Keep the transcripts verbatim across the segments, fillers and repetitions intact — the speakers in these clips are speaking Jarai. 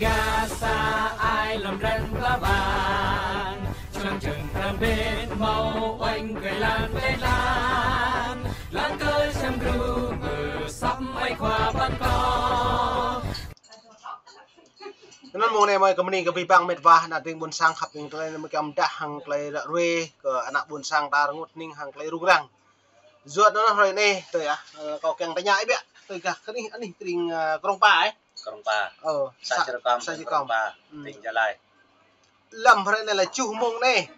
Gah sa ai lŏm drăng pla bang, čơlăng čơng pram bên hmâo uănh kơi lan kơi lan, lăng kơ čăm gru mơ săp ai khua păn kơ. Anŭn mông anai mơi kơmơi kơ abih bang met wa ană tring ƀôn sang khăp ƀing tơlơi anai mơi kiăng mơdah hăng tơlơi ră ruai kơ ană ƀôn sang ta rơngot hning hăng tơlơi rŭng răng. Yua anŭn hrơi anai tui ah, ơ, kâo kiăng tơña ih biă, tui gah kơ anih, anih tring, ơ, Krông Pa, ơ. Krông Pa. Ơ, să, să Čơrkom, să Čơrkom. Krông Pa, ư, tỉnh Gia Lai. Lăm hrơi anai lĕ čuh mông anai.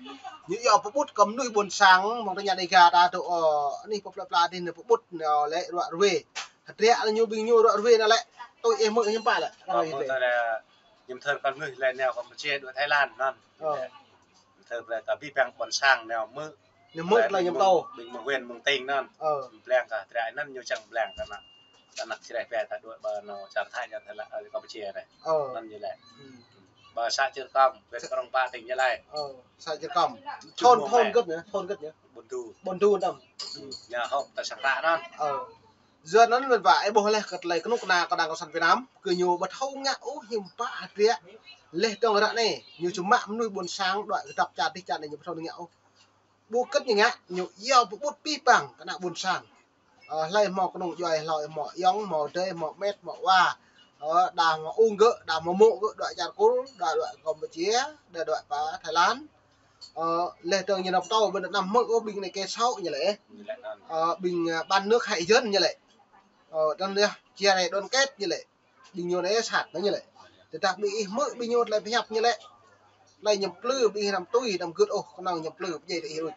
Ñu iâu pơƀut kơ mơnuih ƀôn sang, mơ̆ng tơña Dêga ta tui, ơ, anih pơplă pla adih anai pơƀut anai lĕ ră ruai. Hơdră anai ñu ƀing ñu ră ruai anai lĕ. Tui ih hmư̆ hiư̆m pă lĕ. Ơ, ih hmư̆ tui lĕ, ñu thơr kơ mơnuih lĕ nao Kampuchia đuaĭ Thái Lan anŭn. Ơ. Thơr brơi kơ abih bang ƀôn sang nao hmư̆. Nao hmư̆ tơlơi ñu pơtô. Ƀing mơ̆ng huyện mơ̆ng tỉnh anŭn. Ơ. Blang kơ hơdră anŭn ñu čang blang kơ ană, kơ ană čơreh pĕ ta đuaĭ ƀơi anŏ čar Thái anŭn, Thái Lan, ơ, Kampuchia anai. Ơ. Anŭn ñu lĕ. Ư. Ƀơi să Čơrkom, huyện Krông Pa, tỉnh Gia Lai. Ơ, să Čơrkom. Thôn, thôn hơget anai, thôn hơget anai? Ƀôn Du. Ƀôn Du anŭn. Ư. Ñu họp ta sang ta anŭn. Ơ. Yua anŭn met wa ih ƀuh lĕ kơ tơlơi kơnuk kơna kơđang cộng sản Việt Nam, kơ ñu ƀu thâo ngă ôh hiư̆m pă hơdră. Lĕ tơdang ră anai, ñu čơmă mơnuih ƀôn sang đuaĭ kơdŏp čar adih čar anai ñu ƀu thâo ngă ôh. Ƀu kơt ñu ngă, ñu iâu pơƀut abih bang kơ ană ƀôn sang. Ơ, hlơi hmâo kơnung djuai, hlơi hmâo ayŏng, hmâo adơi, hmâo met, hmâo wa. Ơ, đa hmâo ung gơ̆, đa hmâo mŏ gơ̆, đuaĭ čar Kur, đa đuaĭ Kampuchia, đa đuaĭ pơ Thái Lan. Ơ, lĕ tơdang ñu nao pơtô, ƀơi anŭn anăm hmư̆ ôh ƀing anai kê sŏ ñu lĕ. Ñu lĕ anŭn. Ơ, ƀing, ơ, bán nước hại dân ñu lĕ. Ơ, tơdang yơh, chia rẽ đoàn kết ñu lĕ. Ƀing ñu anai sat anŭn ñu lĕ. Tơdah ƀing ih hmư̆ ƀing ñu tơlơi pơhiăp ñu lĕ. Tơlơi ñu plư ƀing ih anăm tui, anăm gưt ôh, kơnơ̆ng ñu plư pơdjai tơ ih đôč.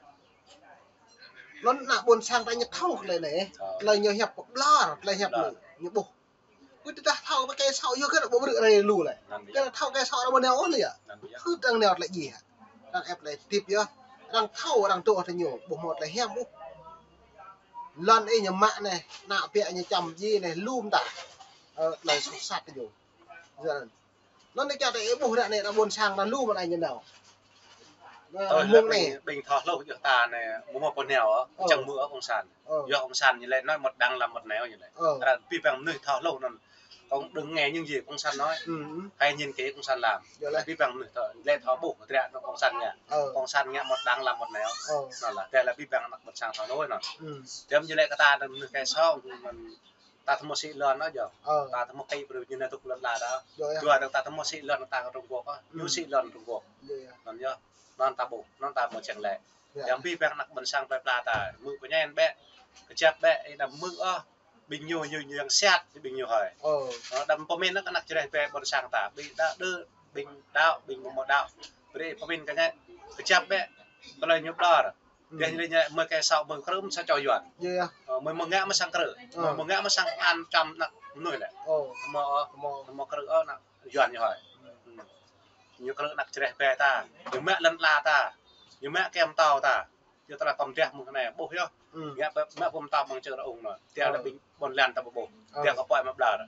Anŭn ană ƀôn sang ta ñu thâo tơlơi anai. Tơlơi ñu hiăp pơblŏr, tơlơi hiăp ñu, ñu ƀuh. Ui, tơdah thâo pơ kê sŏ yơh kơ ană ƀu brư̆ rai lu lĕ. Anŭn biă. Kơ thâo kê sŏ arăng ƀu nao ôh lĕ yơh. Anŭn biă. Khư arăng nao tơlơi djai hă. Arăng ĕp tơlơi tip yơh. Arăng thâo arăng tŭ tơ ñu, ƀu hmâo tơlơi hiam ôh. Lŏn ih ñu mă anai, ană biă ñu čăm djai anai, lu mơta. Ơ, tơlơi soh sat tơ ñu. Yua anŭn. Anŭn anai kiăng ta ih ƀuh ră anai, ană ƀôn sang ta lu mơ̆n anai ñu nao. Ơ, tui mông anai. Ƀing thâo hluh yơh ta anai, ƀu hmâo pô nao, ơ, ơ, čang mơ̆ ôh cộng sản. Ơ. Yua cộng sản ñu lĕ nói một đằng làm một nẻo ñu lĕ. Ơ. Arăng abih bang mơnuih thâo hluh anŭn. Không đừng nghe những gì cộng sản nói. Ư. Hãy nhìn kỹ cộng sản làm. Yơh lĕ. Abih bang mơnuih thâo, lĕ thâo ƀuh, hơdră anŭn cộng sản ngă. Ơ. Cộng sản ngă một đằng làm một nẻo. Ơ. Anŭn lah, tơlơi abih bang ană ƀôn sang thâo hluh anŭn. Ư. Tơm ñu lĕ kơ ta anŭn mơnuih kê sŏ, anŭn ta thâo hmâo sĭ lŏn anŭn yơh. Ơ. Ta thâo hmâo kĭ brơi ñu nao tŭk lŏn ala ta. Yơh, yơh. Dua anŭn ta thâo hmâo sĭ lŏn ta kơ Trung Quốc, ơ. Ư. Ñu sĭ lŏn Trung Quốc. Yơh, yơh. Anŭn yơh. Anŭn ta ƀuh, anŭn ta hmâo čang lĕ. Yơh. Yang abih bang ană ƀôn sang plơi pla ta, hmư̆ pơñen bĕ, kơjăp bĕ, ih đăm hmư̆ ôh. Ƀing ñu, ñu, ñu yang sat, ƀing ñu hơi. Ơ. Ơ, đăm pơmĭn anŭn kơ ană čơreh pĕ ƀôn sang ta, ƀing đaŏ đơ, ƀing đaŏ, ƀing ƀu hmâo đaŏ. Brơi pơmĭn kơ ñu, kơjăp bĕ, tơlơi ñu ƀlŏr. Ư. Biă ñu lĕ ñu mơi kê sŏ mơi krư̆ mơ̆ sa čô Yuan. Yơh, yơh. Ơ, mơi mơ̆ng ngă mơ̆ sang krư̆. Ơ. Mơi mơ̆ng ngă mơ̆ sang an čăm ană mơnuih lĕ. Ơ. Mơi, ơ, mơi, mơi krư̆, ơ, ană Yuan ñu hơi. Ư. Ư. Ñu krư̆ ană čơreh pĕ ta. Ñu mă lŏn ala ta. Ñu mă kơyâo pơtao ta. Yua tơlơi kơm drah mơ̆ng anai ƀuh yơh. Ư. Ngă pơ, mă pơm pơtao mơ̆ng čơrơ̆ng anŭn. Tiă lĕ ƀing ƀôn lan ta ƀu ƀuh. Ơ. Tiă kơ pơhiăp mă ƀlŏr.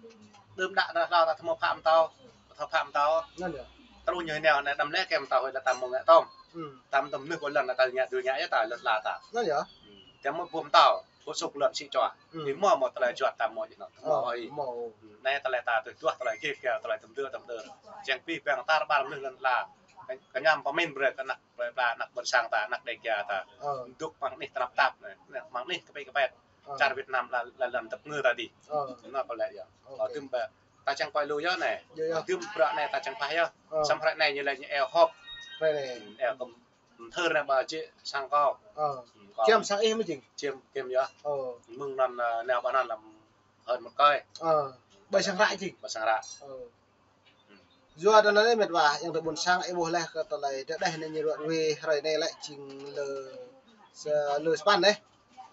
Đưm đă anŭn hlâo ta thâo hmâo phă pơtao. Thâo phă pơtao. Anŭn yơh. Truh ñu nao anai đăm lĕ kơyâo pơtao hơi lĕ ta mơ̆ng ngă tŏm. Ư. Tam tơm mơnuih ƀôn lan ta ngă dui ngă yơh ta lŏn ala ta. Anŭn yơh. Ư. Tiă mơ̆ pơm pơtao. Ƀu sŭk lŏn sĭ čuă. Ư. Ih hmâo mơ̆ tơlơi juăt ta hmâo djơ̆ anŭn. Ơ, hmâo. Ơ. Anai tơlơi ta tui duah tơlơi gêh gơ̆ tơlơi tơm dơ̆ tơm dơ̆. Čang abih bang tar ƀar mơnuih lŏn ala. Kơñăm pơmĭn brơi kơ ană plơi pla, ană ƀôn sang ta, ană Dêga ta. Ơ. Dŏ amăng anih tơnap tap anai, amăng anih kơpĭt kơpet. Ơ. Čar Việt Nam lĕ, lĕ lŏn tơpơngư ta dih. Ơ. Anŭn pơlĕ yơh. Ơ, ôkê. Đưm ƀă ta čang kuai lu yơh anai. Yơh, yơh. Đưm bruă anai ta čang pah yơh. Ơ. Samơ̆ hrơi anai ñu lĕ ñu iâu họp. Hrơi anai. Ư, iâu kơ mơthưr anai ƀă jĕ sang kâo. Ơ. Ư, kâo. Giăm sang ih mơ̆ jing? Giăm, giăm yơh. Ơ. Mơ̆ng anŭn, ơ, nao ƀă anŭn lăm hơn một cây. Ơ. Ƀơi sang ră jing? Ƀơi sang ră. Ơ. Yua tơlơi anai met wa, yang tơ ƀôn sang ih ƀuh lĕ kơ tơlơi tơdeh anai ñu ră ruai hrơi anai lĕ jing lơ, sa-, lơ sapăn anai.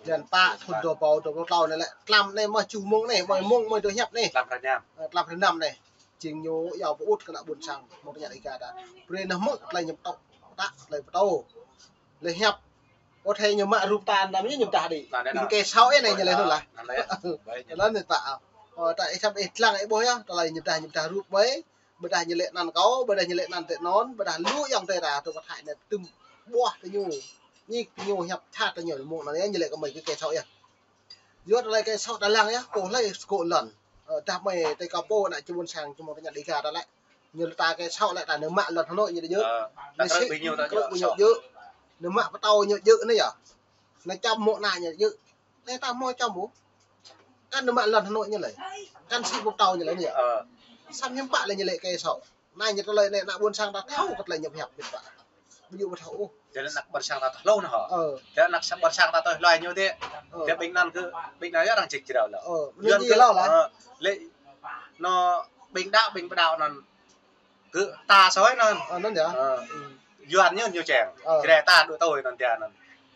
Blan pă thun dua rơbâo dua pluh klâo anai lĕ. Tlam anai mơ̆ čuh mông anai, mơ̆ mông mơ̆ tơ hiăp anai. Tlam hrơi năm. Ơ, tlam hrơi năm anai. Jing ñu iâu pơƀut kơ ană ƀôn sang, mơ̆ng tơña Dêga ta. Brơi nao hmư̆ tơlơi ñu pơtô, ta tơlơi pơtô. Lĕ hiăp. Ơ, thâo ñu mă rup ta anăm ñu mơdah đĭ. Anŭn, anŭn. Ƀing kê sŏ anai ñu lĕ anŭn lah. Anŭn lĕ. Anŭn lĕ ta. Ơ, ta ih čăm ih lăng ih ƀuh yơh, tơlơi ñu mơdah, ñu mơdah rup ƀơi. Ƀôdah ñu lĕ anăn kâo, ƀôdah ñu lĕ anăn tơ anŭn, ƀôdah lu ayŏng adơi ta, tơ pơthai anai tơm ƀuah tơ ñu. Ñik tơ ñu hiăp čat tơ ñu, mơ̆ng anŭn yơh ñu lĕ kơ mơi kơ kê sŏ yơh. Yua tơlơi kê sŏ ta lăng yơh, pô hlơi sơkŏ lŏn. Ơ, dah mơi tơ kâo pô ană čô ƀôn sang, čô mơ̆ng tơña Dêga ta lĕ. Ñu ta kơ sŏ lĕ ta nao mă lŏn Hà Nội ñu djơ̆. Ơ, ta krư̆ ƀing ñu ta krư̆ ƀing ñu djơ̆. Nao mă pơtâo ñu djơ̆ anai yơh. Nao čăm mơ̆ng anai ñu djơ̆. Anai ta hmâo čăm ƀu? Kăn nao mă lŏn Hà Nội ñu lĕ. Kăn sĭ ƀu pơtâo ñu lĕ anai yơh. Ơ. Samơ̆ hiư̆m pă lĕ ñu lĕ kơ sŏ. Anai ñu tơlơi anai ană ƀôn sang ta thâo kơ tơlơi ñu pơhiăp ƀĭt ƀă. Ƀu djơ̆ ƀu thâo ôh. Jing lĕ ană ƀôn sang ta thâo hluh anŭn hă. Ơ. Jing lĕ ană ƀôn sang ta tui hluai ñu dih. Ơ. Jing ƀing anŭn kơ, ƀing anŭn yơh arăng čih jrao lĕ. Ơ, Yuan kơ lâo lah. Ơ, lĕ anŭn ƀing đaŏ, ƀing pơđaŏ anŭn kơ ta soi anŭn. Ơ, anŭn yơh. Ơ. Yuan ñu ñu čeng. Ơ. Jrai ta đuaĭ tui anŭn dia anŭn.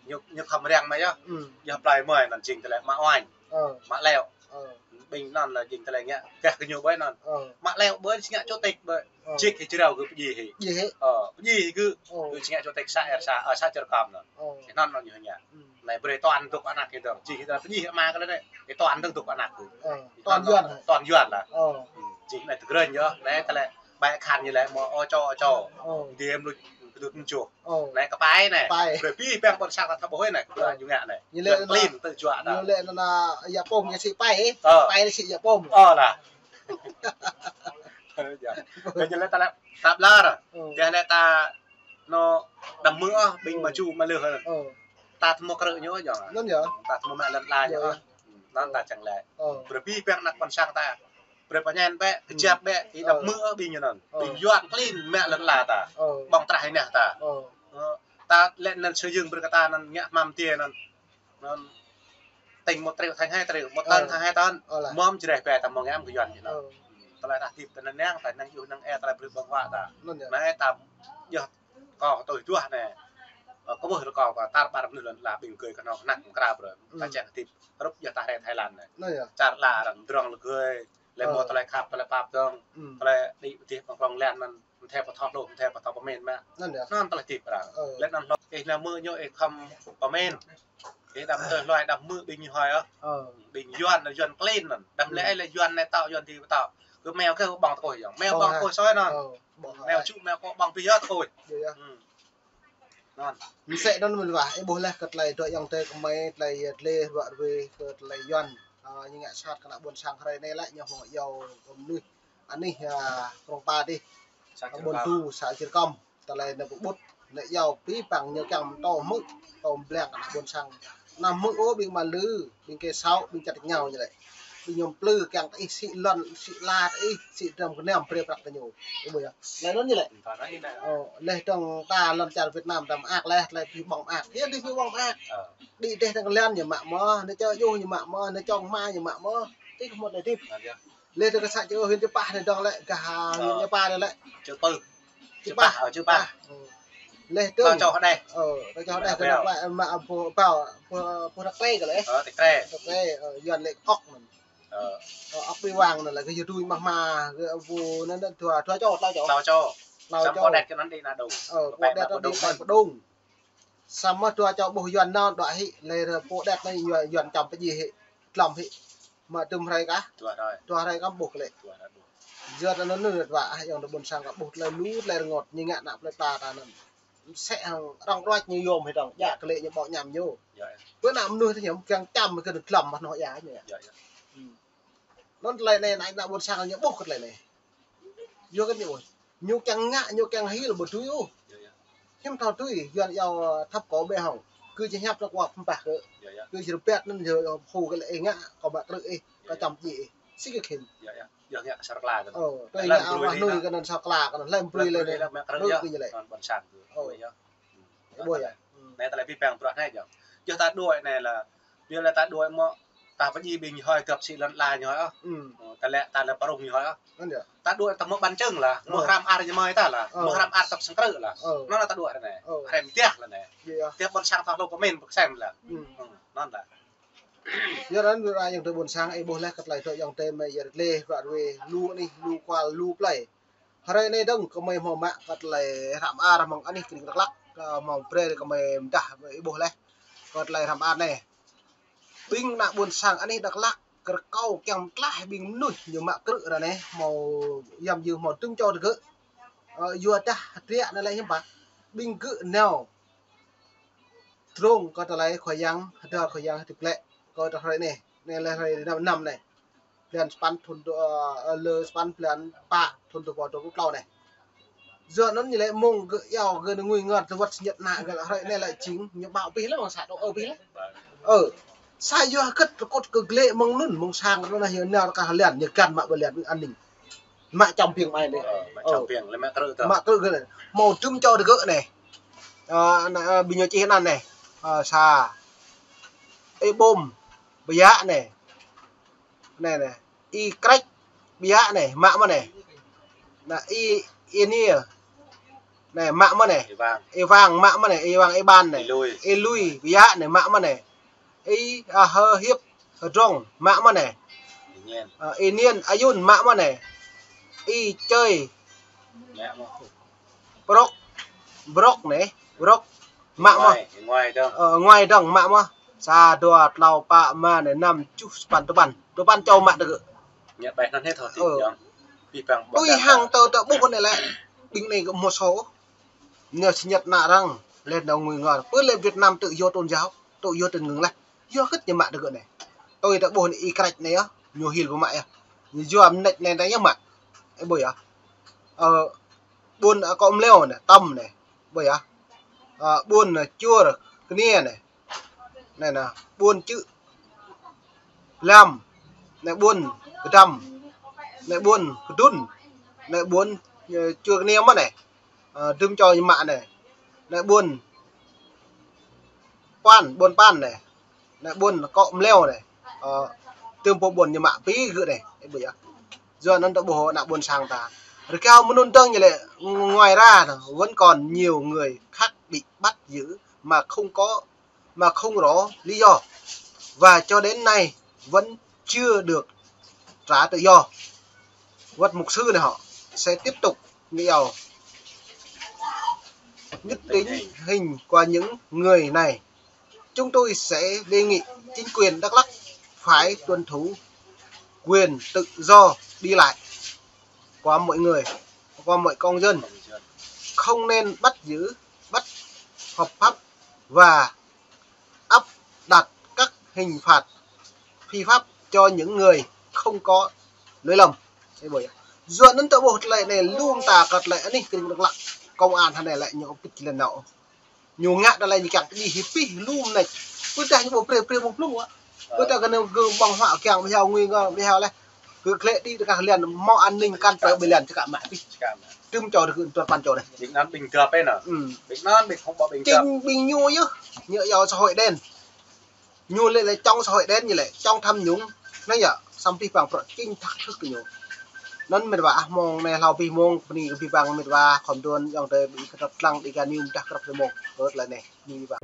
Ñu, ñu khŏm răng mă yơh. Yơh plơi mơi anŭn jing tơlơi mă uañ. Ơ. Mă leo. Ơ. Ƀing anŭn lĕ jing tơlơi ngă gah kơ ñu ƀơi anŭn. Ơ. Mă leo ƀơi si ngă chủ tịch ƀơi. Ơ. Jik hĭ jrao gơ̆ pơdjai hĭ. Pơdjai hĭ. Ơ, pơdjai hĭ gơ̆. Ơ. Gơ̆ si ngă chủ tịch să êr să, ơ, să Čư̆ Rơkăm anŭn. Ơ. Anŭn anŭn ñu ngă. Anai brơi toàn dŏ ană kơ dŏ. Jing hĭ ta pơdjai hĭ ama kơ lĕ anai. Kơ toàn dŏ ană kơ. Ơ. Toàn Yuan hă? Toàn Yuan lah. Ơ. Jing anai tơgrơn yơh. Anai tơlơi ƀai khan ñu lĕ mơ̆ ô čô ô čô. Ơ. Diêm lu kơ dŭt mơčuh. Ơ. Anai kơ pai anai. Pai. Brơi pĭ păng ƀôn sang ta thâo ƀuh anai. Ơ. Kơ ñu ngă anai. Ñu lĕ anŭn klin tơ juă ta. Ñu lĕ anŭn ya pôm ñu sĭ pai. Ơ. Pai ñu sĭ ya pôm. Ơ lah. Yơh. Kơ ñu lĕ ta lĕ ta ƀlŏr. Ơ. Tơdah lĕ ta anŭn đăm hmư̆ ôh, ƀing mă ču mă lưh. Ơ. Ta thâo mơ̆ krư̆ ñu yơh. Anŭn yơh. Ta thâo mơ̆ mă lŏn ala ñu. Yơh. Anŭn ta čang lĕ. Ơ. Brơi pĭ păng ană ƀôn sang ta. Brơi pơñen bĕ, kơjăp bĕ, ih đăm hmư̆ ôh ƀing ñu anŭn. Ơ. Ƀing Yuan klin mă lŏn ala ta. Ơ. Ƀơ̆ng trah ih neh ta. Ơ. Ơ, ta lĕ anŭn sơyơng brơi kơ ta anŭn ngă hmam tiê anŭn. Anŭn tĭng một triệu thành hai triệu, một tấn thành hai tấn. Ơ lah. Mơ̆ jreh bĕ ta mơ̆ ngă kơ Yuan jing anŭn. Ơ. Tơlơi ta hơdip ta năng, ta năng yua năng ê tơlơi brơi ƀơ̆ng huă ta. Anŭn yơh. Anai ta yơh kơ tui duah anai. Ơ, kơ ƀuh rơkâo kơ tar ƀar mơnuih lŏn ala ƀing gơ̆ kơnơ̆ng hơnăk mơkra brơi. Ta čang hơdip. Rup yơh ta hrĕ Thái Lan anai. Anŭn yơh. Čar ala arăng drŏng lĕ gơ̆. Lĕ mơ̆ tơlơi khăp, tơlơi pap dơ̆ng, tơlơi đĭ pơdih pơklŏng lĕ anŭn, mơ̆ thâo pơtô hluh, mơ̆ thâo pơtô pơmĭn mă. Anŭn yơh. Anŭn tơlơi hơdip arăng. Ơ. Lĕ anŭn hluh, ih nao hmư̆ ñu ih khŏm pơmĭn. Ih đăm tui hluai đăm hmư̆ ƀing ñu hơi ôh. Ơ. Ƀing Yuan, Yuan klin anŭn. Đăm lĕ lĕ Yuan anai tŏ, Yuan dih tŏ. Kơ meo kơ ƀơ̆ng tơkuih yơh. Meo ƀơ̆ng tơkuih soi anŭn. Ơ, ƀơ̆ng hơi. Meo ču, meo kơ ƀơ̆ng pĭ yơh tơkuih. Yơh, yơh. Anŭn. Mơsĕ anŭn mơ̆n wah, ih ƀuh laih kơ tơlơi dŏ ayŏng adơi kơmơi, tơlơi yet lĕ ruă ruê kơ tơlơi Yuan. Ơ, ñu ngă sat kơ ană ƀôn sang hrơi anai lĕ ñu hmâo iâu kơ mơnuih anih, ơ, krông pa dih. Ƀôn Du, să Čư̆ Rơkăm. Tơlơi anai pơƀut, anai iâu pĭ păng ñu kiăng mơtô hmư̆, mơtô blang kơ ană ƀôn sang. Anăm hmư̆ ôh ƀing mă lư, ƀing kơ sŏ, ƀing čăt ñu ñu lĕ. Ƀing ñu plư kiăng kơ ih sĭ lŏn, sĭ ala kơ ih, sĭ dram gơnam brơi prăk kơ ñu. Ih ƀuh yơh. Laih anŭn ñu lĕ. Ơ, laih dơ̆ng ta lŏn čar Việt Nam ta mơak laih, tơlơi pĭ ƀơ̆ng mơak. Yơh, tơlơi pĭ ƀơ̆ng mơak. Ơ. Đĭ dêh tơ̆ng kơlen ñu mă mơ̆, anai čơ yơh ñu mă mơ̆, anai čŏng hma ñu mă mơ̆. Tơlơi kơ hmâo tơlơi hơdip. Anŭn yơh. Laih dơ̆ng kơ să čơ huyện Čư̆ Pah anai dơ̆ng lĕ, gah huyện Čư̆ Pah anai lĕ. Čư̆ Pơh. Čư̆ Pah, ơ, Čư̆ Pah. Ơ. Laih dơ̆ng. Tơlơi čŏng hơđeh. Ơ, tơlơi čŏng hơđeh. Ƀrao. Kơ ană ƀôn, ƀôn, ƀôn Răk Klê kơ lĕ. Ơ, Răk Klê. Răk Klê, ơ, Yuan lĕ Ŏk anŭn. Ơ. Ơ, Ŏk Ƀi Wang anŭn lĕ, kơ yơh tui mah mah, kơ ƀu anŭn anŭn dua, dua čô, tơlơi čŏng. Tơlơi čŏng. Tơlơi čŏng. Samơ̆ pô đet kơ anŭn đĭ ană Đung. Ơ, pô đet anŭn đĭ ană Đung. Samơ̆ dua čô ƀuh Yuan anŭn dŏ hĭ, lĕ rơ pô đet anŭn Yuan, Yuan čăm pơdjai hĭ, tlŏm hĭ. Mă tơm hrơi kah? Dua hrơi. Dua hrơi kah ƀuh kơ lĕ. Dua hrơi ƀuh. Yua anŭn anŭn rơt wa, ah, ayŏng adơi ƀôn sang kah ƀuh tơlơi lu, tơlơi rơngot, ñu ngă ană plơi pla ta anŭn. Mơsĕ hăng rŏng ruăč ñu yôm hĭ dơ̆ng, djă kơ lĕ ñu ƀu ñăm ñu. Yơh, yơh. Pơ ană mơnuih tơ ñu kiăng čăm kơ tơlŏm mă noh yơh ñu. Yơh, yơh. Anŭn tơlơi anai, ană, ană ƀôn sang ñu ƀuh kơ tơlơi anai. Yua kơ ñu ƀuh. Ñu kiăng ngă, ñu kiăng hil ƀu tui ôh. Yơh, yơh. Hiư̆m thâo tui, Yuan iâu, ơ, thâo kơ ƀĕ hŏng. Kơ či hiăp nao kơ pơpah kơ. Yơh, yơh. Kơ či rơbat anŭn yơh, hu kơ lĕ ih ngă, kâo mă krư̆ ih, kâo čăm pơdjai ih. Sĭ kơ khĭn. Yơh, yơh. Yơh ngă sar kla kơ. Ơ, tơlơi ngă wah nui kơ anŭn sar kla kơ anŭn, lĕ brơi lĕ anai. Lĕ mă krư̆ yơh. Brơi kơ ñu lĕ. Anŭn ƀôn sang kơ. Ơ. Yơh. Ih ƀuh yơh. Anai tơlơi pĭ păng bruă anai yơh. Yơh ta đuaĭ anai lĕ. Ƀiă lĕ ta đuaĭ mơ̆ ta pơdjai ƀing ñu hơi găp sĭ lŏn ala ñu hơi ôh. Ơ, ta lĕ, ta lĕ pơrŭng ñu hơi ôh. Anŭn yơh. Ta đuaĭ ta mơ̆ ƀăn čơ̆ng lah, mơ̆ hrăm ar ñu mơi ta lah, mơ̆ hrăm ar tăp sơng krư̆ lah. Anŭn ta đuaĭ anai. Hrăm tiah lah anai. Yơh. Tiah ƀôn sang ta hlô pơmĭn pơkơsem lah. Anŭn lah. Yua anŭn ră ayŏng adơi ƀôn sang ih ƀuh laih kơ tơlơi dŏ ayŏng adơi mơi yơh lĕ, ruă ruê, lu anih, lu kual, lu plơi. Hrơi anai dơ̆ng kơmơi hmâo mă kơ tơlơi hrăm ar mơ̆ng anih kơring Dak Lak, kơ hmâo brơi kơmơi mơdah ih ƀuh laih kơ tơlơi hrăm ar anai. Ƀing ană ƀôn sang anih Dak Lak kơ rơkâo kiăng mơtlaih ƀing mơnuih ñu mă krư̆ ră anai hmâo yăm yơh hmâo dŭm čô tơgơ̆. Ơ, yua dah hơdră anai lĕ hiư̆m pă. Ƀing gơ̆ nao drông kơ tơlơi Khua Yang, hơdơr Khua Yang hơdip glaĭ kơ tơlơi hrơi anai. Anai lĕ hrơi năm, năm anai. Blan sapăn thun dua, ơ, lơ sapăn blan pă. Thun tơ pô tơ kŭ klâo anai. Yua anŭn ñu lĕ mơ̆ng gơ̆ yua gơ̆ ngui ngor tơ wăt sĭt ñăt ană gơ̆ lĕ hrơi anai lĕ jing ñu ƀao pih lĕ mơ̆ng sa tơ ơ pih lĕ. Ơ. Sa yua hơgĕt rơkŭt kơ glĕ mơ̆ng anŭn mơ̆ng sang anŭn anai yua nao rơkah lian ñu găn mă ƀơi lian an ninh. Mă čăm piêng mai anai. Ơ, mă čăm piêng lĕ mă krư̆ tơ. Mă krư̆ gơ̆ anai. Hmâo dŭm čô tơ gơ̆ anai. Ơ, ană, ơ, ƀing ñu čih anăn anai. Ơ, sa. Ê Bôm. Ƀiă anai. Anai anai. Y Krĕč, ƀiă anai, mă mơ̆n anai. Anai, Y, Y Niê. Anai, mă mơ̆n anai. Y Wang. Y Wang, mă mơ̆n anai. Y Wang, Y Ban anai. Y Lui. Y Lui, ƀiă anai, mă mơ̆n anai. Y, a, Hơ Hiêp, Hơdrông, mă mơ̆n anai. Y Niên. Ơ, Y Niên, A Yun, mă mơ̆n anai. Y Čơi. Mă mơ̆n. Brok, Brok anai, Brok. Mă mơ̆n. Nguai, Nguai Dơ̆ng. Ơ, Nguai Dơ̆ng, mă mơ̆n. Sa, dua, klâo, pă, rơma, anai, năm, tơjuh, sapăn, duapăn. Duapăn čô mă tơ gơ̆. Ñu ƀai anŭn hĭ thâo tĭ. Ơ. Yơh. Pih păng ƀơ̆ng tui hăng tơ, tơ ƀuh anai lĕ. Ƀing anai kơ mơ̆ sô. Ñu sĭt ñăt ană arăng. Lĕ nao ngui ngor. Pơ lĕ Việt Nam tự do tôn giáo. Tự do tín ngưỡng lĕ. Yua hơgĕt ñu mă tơ gơ̆ anai. Tui tơ ƀuh anai Y Krĕč anai yơh. Ñu hil pơmă yơh. Ñu yua mơneč anai anai yơh mă. Ơ, ƀuh yơh. Ơ, ƀuôn, ơ, Kŏ Mleo anai. Tăm anai. Ƀuh yơh. Ơ, ƀuôn, ơ, Čuôr Kơnia anai. Anai, anai, ƀuôn Čư̆ Lam, anai ƀuôn Kơdăm, anai ƀuôn Kơdŭn, anai ƀuôn, ơ, Čuôr Kơnia mơ̆n anai. Ơ, dŭm čô ñu mă anai. Anai ƀuôn Puan, ƀuôn Puan anai. Anai ƀuôn Kŏ Mleo anai. Ơ, dŭm pô ƀuôn ñu mă pih gơ̆ anai. Ơ, ƀuh yơh. Yua anŭn tơ ƀuh ană ƀuôn sang ta. Rơkâo mơnŭn dơ̆ng ñu lĕ, ngoài ra, vẫn còn nhiều người khác bị bắt giữ mà không có mà không rõ lý do và cho đến nay vẫn chưa được trả tự do. Wăt mục sư anai hŏ sẽ tiếp tục ngă yua nhất định hình của những người này. Chúng tôi sẽ đề nghị chính quyền Đắk Lắk phải tuân thủ quyền tự do đi lại của mọi người, của mọi công dân, không nên bắt giữ bất hợp pháp và áp đặt các hình phạt phi pháp cho những người không có lỗi lầm. Yua anŭn tơ ƀuh tơlơi anai lŏm ta kơ tơlơi anih kơ Đắk Lắk. Công an hơnai lĕ ñu pĭt lĕ nao. Ñu ngă tơlơi ñu kiăng kơ djai hĭ pih lŏm anai. Pơdah ñu ƀu prê prê mơ̆ng plŭng wă. Pơdah kơ anai gơ̆ ƀơ̆ng huă kiăng ƀu hơmâo ngui ngor ƀu hơmâo lĕ. Gơ̆ klĕ đĭ tơkah lian mơ̆ an ninh kăn tơ ƀơi lian čơkă mă pih. Čơkă mă. Dŭm čô tơ gơ̆ tuăt păn čô anai. Ƀing anŭn ƀing găp anai. Hm. Ƀing anŭn ƀing hŏng ƀing găp. Chính ƀing ñu yơh. Ñu yua xã hội đen. Ñu lĕ lĕ chống xã hội đen ñu lĕ chống tham nhũng. Anai yơh, samơ̆ pih păng prŏ chính thăk thưk kơ ñu. Anŭn mĕt wa ah mông anai hlâo pih mông, bơni kơ pih păng mĕt wa khŏm đuôn, yŏng tơi ƀing kơ tơlăng đi gah ñu mơdah krăp tơ mông. Bơ̆t lĕ anai, bơni pih păng.